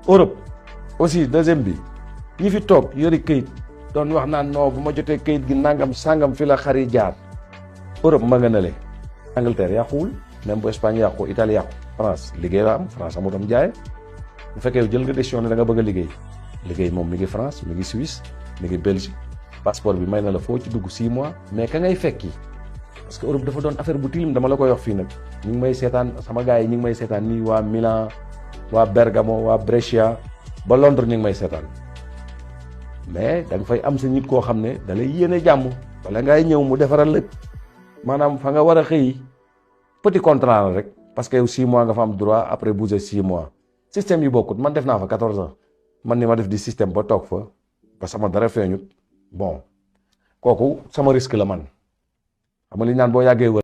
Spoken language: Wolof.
Europe aussi deuxième bi ñi fi toog yori këyit doon wax naan non bu ma jotee këyit gi nangam sangam fi la xari jaar Europe ma nga nale Angleterre yàquwul même bu Espagne yàqu Italie yàqu France liggéey la am France amutam jaay bu fekkee yow jël nga décision ne da nga bëgg a liggéey moom mi ngi France mi ngi Suisse mi ngi Belgique passeport bi may na la foo ci dugg 6 mois mais ka ngay fekki parce que Europe dafa doon affaire bu tilim dama la koy wax fii nag ñu ngi may seetaan sama gars yi ñu ngi may seetaan nii waa Milan waa Bergamo waa Brescia ba Londres ñu ngi may seetaan mais da nga fay am sa nit koo xam ne da lay yéene jàmm wala ngay ñëw mu defaral la maanaam fa nga war a xëy petit contrat la rek parce que yow 6 mois nga fa am droit après bouger 6 mois système yi bokkut man def naa fa 14 ans man ni ma def di système ba toog fa ba sama dara feeñut bon kooku sama risque la man xam nga li ñu naan boo yàggee wër